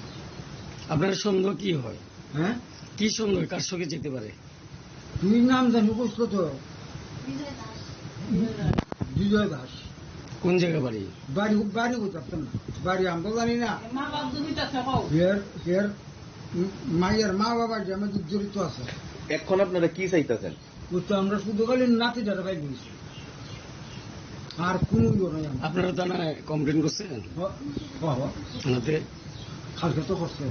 আপনার সন্দেহ কি হয়? হ্যাঁ? কি সন্দেহ, কার সঙ্গে যেতে পারে? তুই নাম জানি বুঝতো তো। বিজয় দাস। কোন জায়গা বাড়ি? বাড়ি, বাড়ি বুঝতাম না। বাড়ি আমরা জানি না। মা বাপ জীবিত আছে, কও। এর, এর, উম, মায়ের মা বাবা যে আমাদের জড়িত আছে। এখন আপনারা কি চাইতেছেন? বুঝতো, আমরা শুধু খালি নাতি দাদা ভাই বলছি, আর কোনো ইয়ে নাই আমার। আপনারা থানায় কমপ্লেন করছেন? হ-, হ, হ। থানাতে? কালকে তো করছে।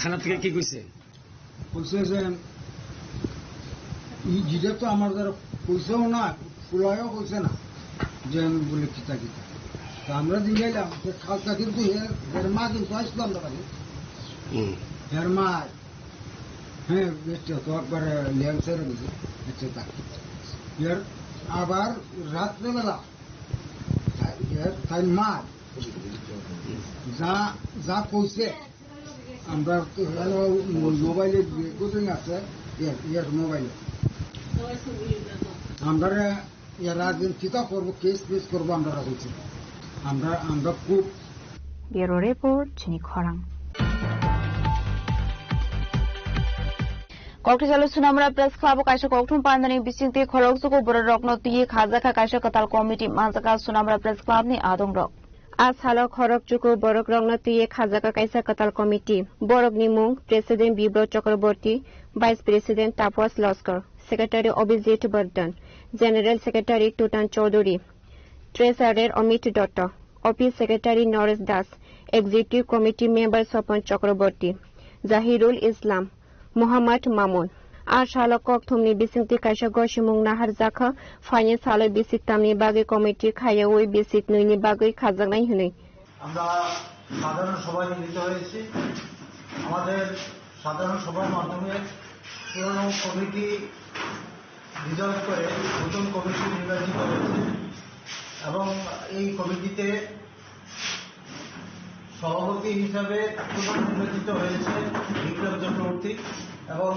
থানা থেকে কি কইছে? বলছে যে, ই জিডে তো আমার দ্বারা কইছেও না, ফুলায়ও কইছে না, যে আমি বলে কিতা কিতা। তো আমরা জিজ্ঞাইলাম যে কালকে কিন্তু এর, এর মা কিন্তু আসলাম না বাড়ি। হুম। এর মা, হ্যাঁ, বেশ তো একবারে ল্যাংসের বুঝে, আচ্ছা তা। এর আবার রাত্রেবেলা, এর তাই মা, যা, যা কইছে, আমরা তো এখানে মোবাইলে রেকর্ডিং আছে, ইয়ে, ইয়ের মোবাইলে। আমরা এরা যে কিতা করবো, কেস ফেস করবো, আমরা রাখছি। আমরা, আমরা খুব Bureau Report, Chini Khorang. Kokthai salo Sunamura Press Club o kaisa kokthum pandani bisingtwi khorokchuku bororokno twiwi khajakha kaisa kwtal committee manjakha Sunamura Press Club ni adongrok. A salo khorokchuku borokrokno twiwi khajakha kaisa kwtal committee. Borokni mung President Bibro Chakraborty, Vice President Tapas Loskar, Secretary Abhijit Bardhan, General Secretary Tutan Chaudhary, Treasurer Amit Dutta, Office Secretary Naresh Das, Executive Committee Member Sopon Chakraborty, Zahirul Islam, Muhammad Mamun. A salo kokthumni bisingtwi kaisa gosimung naharjakha, phaini salo bisik tamni bagwi committee khayaui bisik nwini bagwi khajaknai hwnwi. আমরা সাধারণ সভায় মিলিত হয়েছি। আমাদের সাধারণ সভার মাধ্যমে পুরনো কমিটি dissolve করে নতুন কমিটি নির্বাচিত হয়েছে এবং এই কমিটিতে সভাপতি হিসাবে পুনর্নির্বাচিত হয়েছে বিপ্লব চক্রবর্তী এবং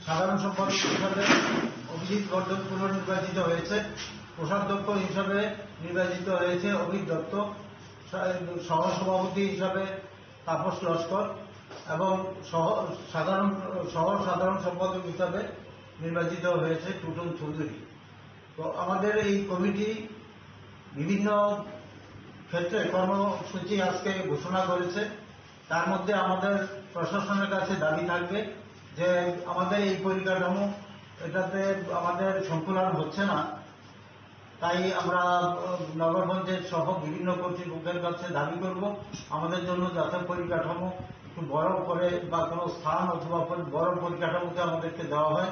সাধারণ সম্পাদক হিসাবে অভিজিৎ বর্ধন পুনর্নির্বাচিত হয়েছে। কোষাধ্যক্ষ হিসাবে নির্বাচিত হয়েছে অমিত দত্ত, সহ-, সহসভাপতি হিসাবে তাপস লস্কর এবং সহ সাধারণ, সহ সাধারণ সম্পাদক হিসাবে নির্বাচিত হয়েছে টুটন চৌধুরী। তো আমাদের এই কমিটি বিভিন্ন ক্ষেত্রে কর্মসূচি আজকে ঘোষণা করেছে। তার মধ্যে আমাদের প্রশাসনের কাছে দাবি থাকবে যে আমাদের এই পরিকাঠামো, এটাতে আমাদের সংকুলান হচ্ছে না। তাই আমরা, আহ, নগর পঞ্চায়েত সহ বিভিন্ন কর্তৃপক্ষের কাছে দাবি করব, আমাদের জন্য যাতে পরিকাঠামো একটু বড় করে বা কোনো স্থান অথবা পরি-, বড় পরিকাঠামোতে আমাদেরকে দেওয়া হয়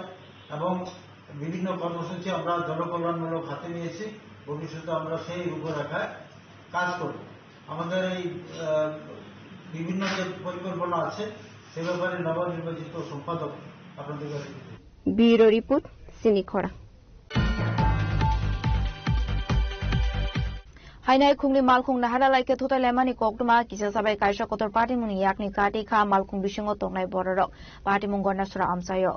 এবং বিভিন্ন কর্মসূচি আমরা জনকল্যাণমূলক হাতে নিয়েছি। ভবিষ্যতে আমরা সেই রূপরেখায় কাজ করব। আমাদের এই, আহ, বিভিন্ন যে পরিকল্পনা আছে, সে ব্যাপারে নবনির্বাচিত সম্পাদক আপনাদের কাছে। Bureau Report, Sini Khorang. Hainai khungni malkhung nahara lai khe thutai laimani koktwma kisa sabai kaisa kotor party mungni yakni kati kha malkhung bisingo tongnai bororok. Party mung Gondasora amchaio.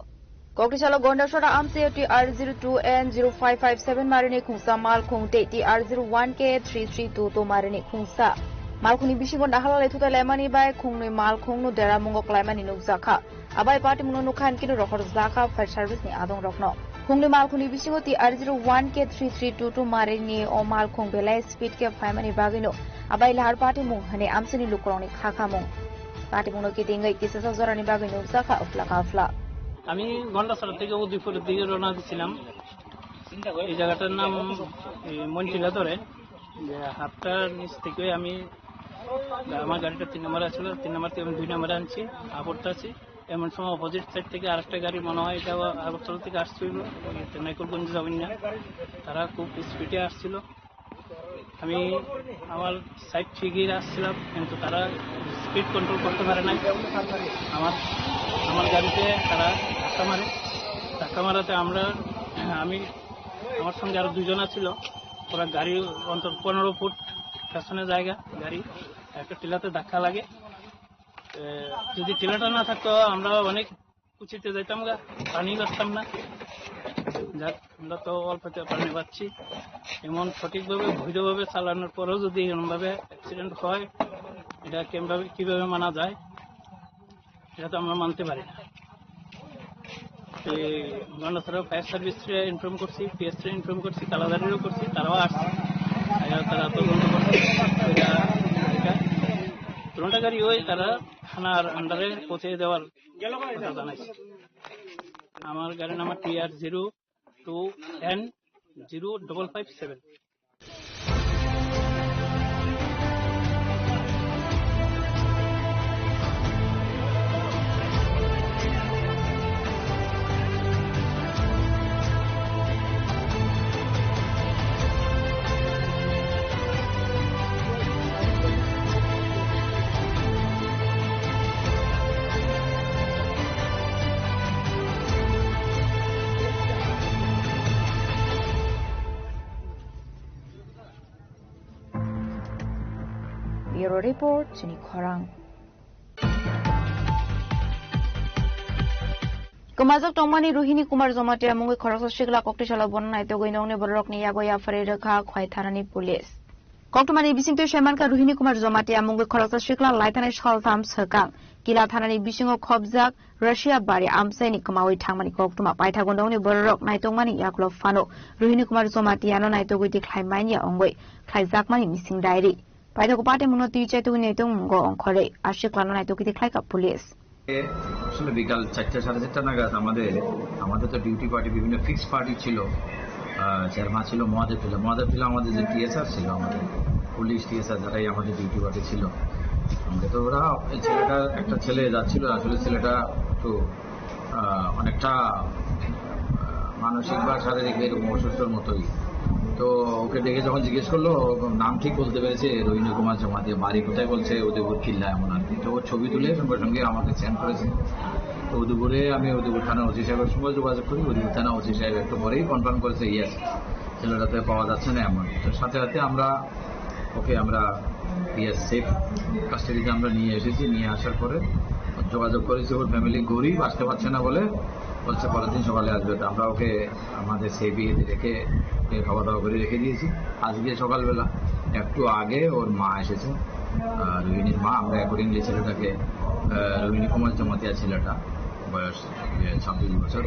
Koktisalo Gondasora amsio T R zero two N zero five five seven marini khungsa malkhung tei T R zero one K three three two two marini khungsa. Malkhungni bisingo nahalale thutai laimani bai khungnwi malkhungno deramungo klaimani nukjakha. Abai party mungno nukha hinkhe rohor jakha fire service ni adong rokno. Khungni malkhungni bisingo T R zero one K three three two two marini o malkhung belai speed khe phaimani bagwino abai lahar party mung hwnwi amsini lukurokni khakhamung. Party mungno kitingwi kisasa jorani bagwi nukjakha uphla kaphla. আমি গন্ডাছড়া থেকে উদয়পুরের দিকে রওনা দিছিলাম। এই জায়গাটার নাম, এ, মনটিলা ধরে। যে হাতটার নিচ থেকে আমি, আমার গাড়িটা তিন নম্বরে আসছিল, তিন নম্বর থেকে আমি দুই নম্বরে আনছি, আবর্তে আছি। এমন সময় অপোজিট সাইড থেকে আরেকটা গাড়ি মনে হয় এটা আগরতলা থেকে আসছিল, ওই নাইকলগঞ্জ যাবেন না, তারা খুব স্পিডে আসছিল। আমি আমার সাইড ফিগিয়ে আসছিলাম, কিন্তু তারা স্পিড কন্ট্রোল করতে পারে নাই। আমার আমার গাড়িতে তারা ধাক্কা মারে। ধাক্কা মারাতে আমরা আমি আমার সঙ্গে আরো দুজন আছিল। ওরা গাড়ি অন্তত পনেরো ফুট পেছনে জায়গা, গাড়ি একটা টিলাতে ধাক্কা লাগে। এ, যদি টিলাটা না থাকতো আমরা অনেক উঁচুতে যাইতাম গা, পানি বাঁচতাম না। যাক, আমরা তো অল্পতে পানি পাচ্ছি। এমন সঠিকভাবে বৈধভাবে চালানোর পরেও যদি এরকমভাবে অ্যাক্সিডেন্ট হয়, এটা কিভাবে কিভাবে মানা যায়? এটা তো আমরা মানতে পারি না। এই গন্ডাছড়া ফায়ার সার্ভিসরে ইনফর্ম করছি, পিএসরে ইনফর্ম করছি, কালাদারিরও করছি, তারাও আসছে। আইয়া তারা তদন্ত করছে। এটা, এটা দুটা গাড়ি ওই তারা থানার আন্ডারে পৌঁছে দেওয়ার কথা জানাইছে। আমার গাড়ি number T R zero two N zero double five seven। Bureau Report, Chini Khorang. Kwmajak tongmani Rohini Kumar Jamatia mungwi khoroksa sikla koktisalo bono naitugwi nokni bororokni yago yapharwi rwkha Khwai thanani police. Koktwmani bisingtwi saimankha Rohini Kumar Jamatia mungwi khoroksa sikla laithanai saltham swkang Kila thanani bisingo khopjak Russia bari amchaini kwmawi thangmani koktwma paithago nokni bororok naitokmani yagulo phano Rohini Kumar Jamatia no naitugwi tikhlai manya wngwi khlaijakmani missing diary. Paithago party mungno twi chaitugwi naitokmungo ongkhorwi a siklano naitugwi tikhlaikha police. আসলে বিকাল চারটা, সাড়ে চারটা নাগাদ আমাদের, আমাদের তো duty party, বিভিন্ন ফিক্স পার্টি ছিল। আহ, চেয়ারম্যান ছিল মহাদেব টিলা। মহাদেব টিলা আমাদের যে টিএসআর ছিল, আমাদের পুলিশ টিএসআর যারাই আমাদের ডিউটি পার্টি ছিল, আমাকে তো ওরা, এই ছেলেটা, একটা ছেলে যাচ্ছিল, আসলে ছেলেটা একটু, আহ, অনেকটা, আহ, মানসিক বা শারীরিক এরকম অসুস্থর মতোই। তো ওকে দেখে যখন জিজ্ঞেস করলো, ও নাম ঠিক বলতে পেরেছে, রোহিণী কুমার জমাতিয়া, বাড়ি কোথায় বলছে, উদয়পুর কিল্লা এমন আর কি। তো ও ছবি তুলে সঙ্গে সঙ্গে আমাকে সেন্ড করেছে। তো উদয়পুরে আমি উদয়পুর থানা ওসি সাহেবের সঙ্গে যোগাযোগ করি। উদয়পুর থানা ওসি সাহেব একটু পরেই কনফার্ম করেছে, ইয়েস, ছেলেটাকে পাওয়া যাচ্ছে না এমন। তো সাথে সাথে আমরা ওকে আমরা, ইয়েস, সেফ কাস্টাডিতে আমরা নিয়ে এসেছি। নিয়ে আসার পরে যোগাযোগ করেছি, ওর ফ্যামিলি গরিব, আসতে পারছে না বলে বলছে পরের দিন সকালে আসবে। তো আমরা ওকে আমাদের সেফ ইয়েতে রেখে, ওকে খাওয়া দাওয়া করে রেখে দিয়েছি। আজকে সকালবেলা একটু আগে ওর মা এসেছে, আহ, রোহিণীর মা। আমরা অ্যাকর্ডিংলি ছেলেটাকে, আহ, রোহিণী কুমার জমাতিয়া ছেলেটা, বয়স, ইয়ে, ছাব্বিশ বছর,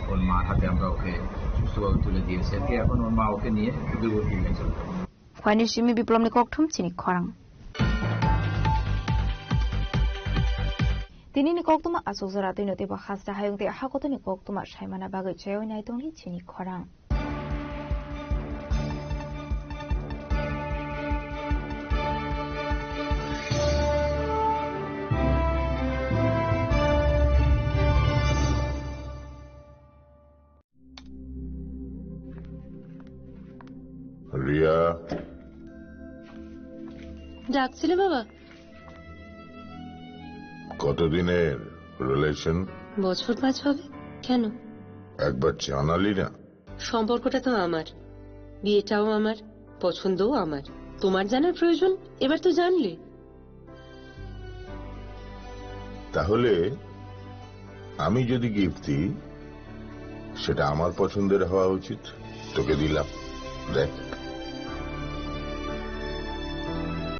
ওর মার হাতে আমরা ওকে সুস্থভাবে তুলে দিয়েছি আর কি। এখন ওর মা ওকে নিয়ে দূরবর্তী নিয়ে চলে যাবে। Khwaini simi Biplomni kokthum chini khorang. Tinini koktuma aswk jora twino teibo hasta hayung tei hakotoni koktuma saimana bagwi chaywi naitongni chini khorang. Riya. ডাকছিলে বাবা? কতদিনের রিলেশন? বছর পাঁচ হবে। কেন? একবার জানালি না। সম্পর্কটা তো আমার, বিয়েটাও আমার, পছন্দও আমার। তোমার জানার প্রয়োজন? এবার তো জানলে। তাহলে আমি যদি গিফট দিই, সেটা আমার পছন্দের হওয়া উচিত। তোকে দিলাম, দেখ।